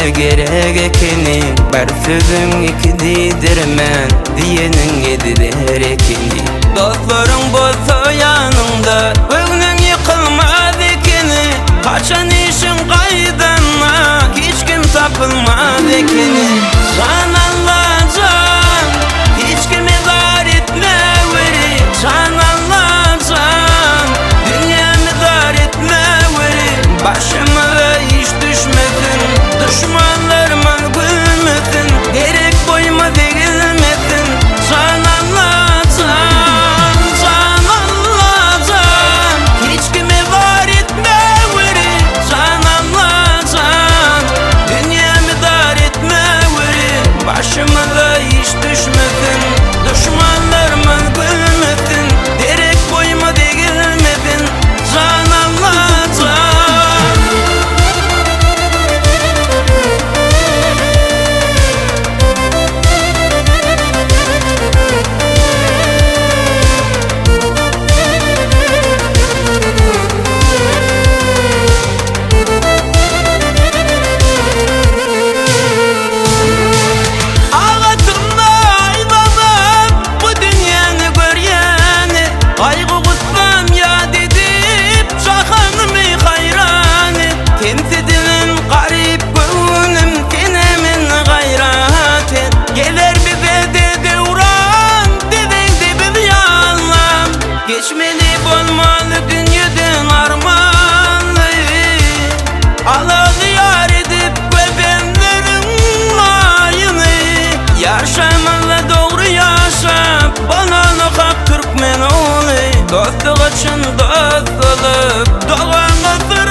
Kime gerek ekeni Bir sözüň iki diýdirmän Diýeniň ediler ekeni. Dostlaryň bolsa ýanyňda Göwnüň ýykylmaz ekeni. Haçan işiň gaýdanda Hiç kim tapylmaz ekeni. Jan Alla jan Hiç kime zar etmeweri. Jan Alla jan Dünýämi dar etmeweri. Başymyza iş düşmesin Düşmanlarymyz gülmesin Gerek boýumyz egilmesin. Jan Alla jan Jan Alla jan Hiç kime zar etmeweri. Jan Alla jan Dünýämi dar etmeweri. Başymyza iş düşmesin Düşmanlarymyz gülmesin Derek boýumyz egilmesin. Jan Alla jan. Agatymda aýlanyp bu dünýäni görýäni Gaýgy gussam ýat edip jahanymy haýran et. Sensiz garyp göwnüm sene men gaýrat et. Geler bize de döwran dizegdi biz ýallam Geçmeli bolmaly dünýeden armanly. Alazy ýar edip gözenleriň maýyny. Ýaşamaly dogry ýaşap Bolmaly hak türkmen ogly. Dostluk üçin dost bolup Doganlyk.